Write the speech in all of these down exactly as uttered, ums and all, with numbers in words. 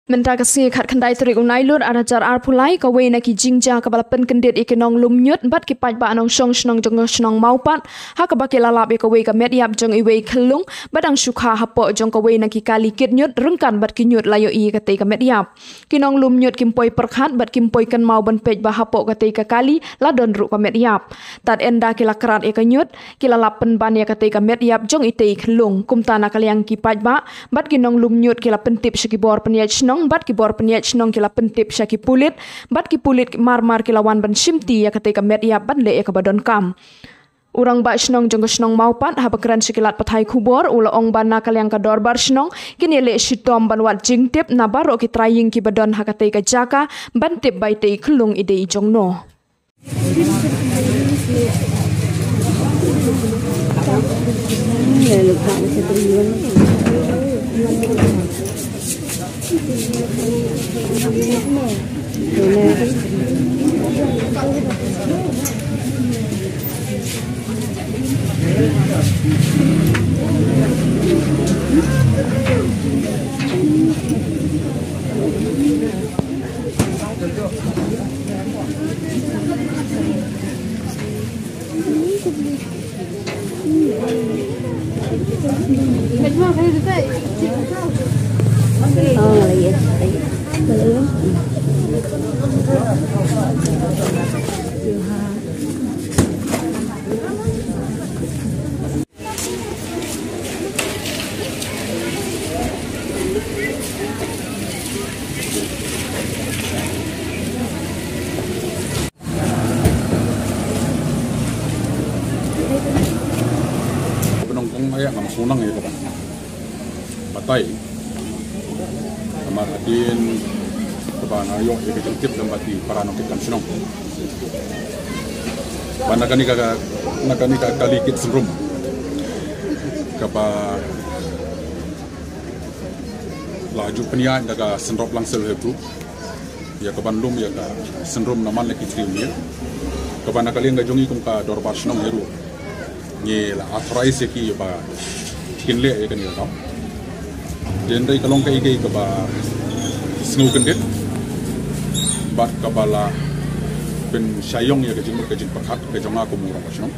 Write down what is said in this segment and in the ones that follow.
Mynta ka sngi khatkhyndai tarik u Nailur arhajar arphew lai, kawei na ki jingjia kaba la pynkyndit ïa ki nonglum ñiut bad ki paidbah nongshong shnong jong ka shnong Mawpat, ha kaba ki la lap ïa kawei ka met ïap jong iwei i khyllung ba dang shu kha hapoh jong kawei na ki kali kit ñiut, ryngkat bad ki ñiut la ïohi ïa katei ka met ïap. Ki nonglum ñiut kim poi pyrkhat bad kim poi kynmaw ban peit ba hapoh katei ka kali la don ruh ka met ïap. Tad ynda ki la krat ïa ka ñiut, ki la lap pynban ïa katei ka met ïap jong itei i khyllung. Kumta na ka liang ki paidbah bad ki nonglum ñiut ki la pyntip sha ki bor pynïaid shnong bad ki bor pynïaid shnong ki la pyntip sha ki pulit, bad ki pulit mar mar ki la wan ban shimti ïa katei ka met ïap ban leh ïa kaba donkam. U rangbah shnong jong ka shnong Mawpat, haba kren sha ki lad pathai khubor, u la ong ba na ka liang ka dorbar shnong kin ïaleh shitom ban wad jingtip na baroh ki trai ïing kiba don ha katei ka jaka ban tip ba itei i khyllung i dei i jong no. Ba nyngkong ïa ngam sngewthuh ïa kaba batai. Namar hadien kaba nga ïoh ïa ka jingtip lem bad ki para nongtrei kam shnong ba na kane ka, na kane ka kali kit syndrome kaba la ju pynïaid da ka Syndrop Langsel Health Group ïa kaban lum ïa ka syndrome na man la ki trei miet, kaba na ka liang ka jong ngi kum ka dorbar shnong hi ruh ngi la authorize ïa ki ba kin leh ïa kane ka kam. Te hynrei ka long kaei kaei kaba sngewkyndit bad kaba la pynshai ïong ïa ka jingmut ka jingpyrkhat ka jong nga kum u rangbah shnong,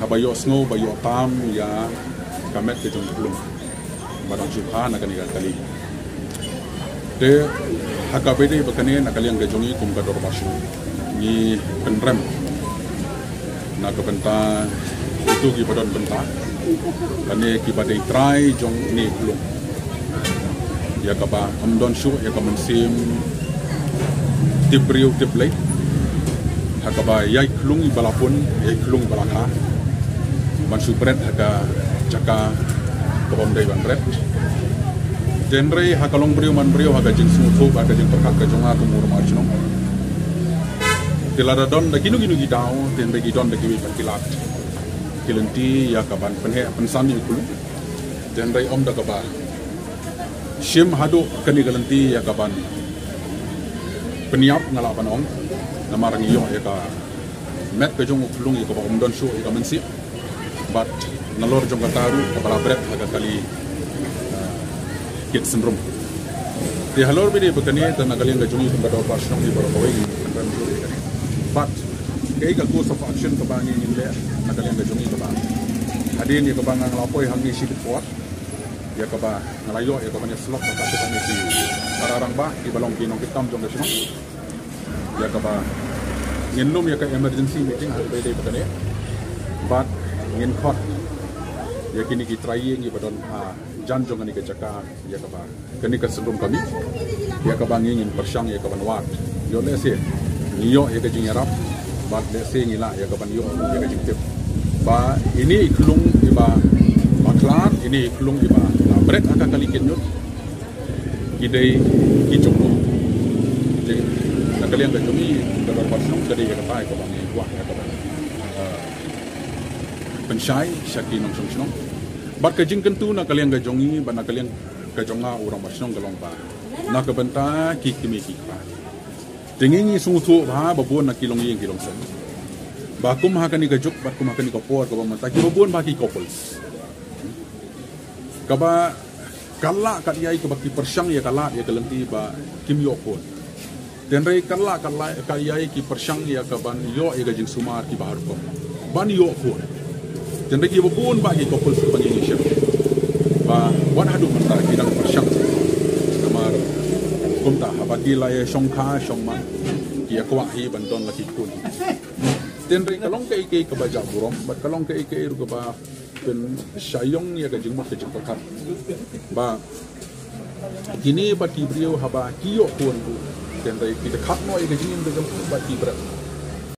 haba ïohsngew ba ïoh tam ïa ka met ka jong u khyllung ba dang shu kha na kane ka kali. Te ha kaba ïadei bad kane, na ka liang ka jong ngi kum ka dorbar shnong ngi pynrem na ka bynta kito kiba don bynta, lane kiba dei trai jong une u khyllung, ïa kaba ym don shuh ïa ka mynsiem tip briew tip Blei, ha kaba ïa i khyllung iba la pun, ïa i khyllung iba la kha, ban shu bret ha ka jaka kaba ym dei ban bret. Te hynrei ha ka longbriew manbriew, ha ka jingsngewthuh bad ka jingpyrkhat ka jong nga kum u rangbah shnong, te lada don da kino kino ki daw, te hynrei ki don da kiwei pat ki lad ki lynti ïa kaban pynheh pynsan ïa u khyllung. Te hynrei ym da kaba shim haduh kane ka lynti ïa kaban pynïap, nga lah ban ong, namar ngi ïoh ïa ka met ka jong u khyllung ïa kaba ym don shuh ïa ka mynsiem. Bad nalor jong kata ruh kaba la bret ha ka kali, ah, kit syndrome. Te halor ba ïadei bad kane, te na ka liang ka jong ngi kum ka dorbar shnong ngi baroh kawei ngi pynrem shuh ïa kane. Bad kaei ka course of action kaba ngi ngin leh na ka liang ka jong ngi kaba, hadien ïa kaba nga la poi hangne shibit por, ïa kaba nga la ïoh ïa kaban ïasyllok bad katto katne ki para rangbah kiba long ki nongkitkam jong ka shnong, ïa kaba ngin lum ïa ka emergency meeting ha kaba ïadei bad kane. Bad ngin khot ïa kine ki trai ïing kiba don hajan jong kane ka jaka, ïa kaba kane ka syndrome ka mih, ïa kaba ngi ngin pyrshang ïa kaban wad. Ïoh lehse ngi ïoh ïa ka jingïarap, bad lehse ngi lah ïa kaban ïoh ïa ka jingtip ba ine i khyllung iba bakhlad, ine i khyllung iba la bret ha ka kali kit ñiut, ki dei ki jong no. Te na ka liang ka jong ngi ka dorbar shnong ka dei ïa kata ïa kaba ngi kwah ïa kaban, eh, pynshai sha ki nongshong shnong. Bad ka jingkyntu na ka liang ka jong ngi bad na ka liang ka jong nga u rangbah shnong ka long ba na ka bynta ki kmie ki kpa, te ngi ngi sngewthuh bha ba bun na ki longïing ki longsem ba kum ha kane ka juk bad kum ha kane ka por kaba mynta kiba bun bha ki couples kaba Katba kat ïai kaba ki pyrshang ïa ka lad ïa ka lynti ba kim ïoh khun. Hynrei katba katba kat ïai ki pyrshang ïa ka ban ïoh ïa ka jingsumar kiba har rukom ban ïoh khun. Hynrei kiba bun ba ki couples kiba ngi ïa shim ba wat haduh mynta ki dang pyrshang. Namar kumta haba ki la ïa shong kha shong man ki ïa kwah hi ban don la ki khun. Hynrei ka long kaei kaei kaba jah burom bad ka long kaei kaei ruh kaba pynshai ïa ka jingmut ka jingpyrkhat. Ba kine ba ki briew haba ki ïoh khun, hynrei ki da khap noh ïa ka jingim ka jingpyrkhat ba ki briew.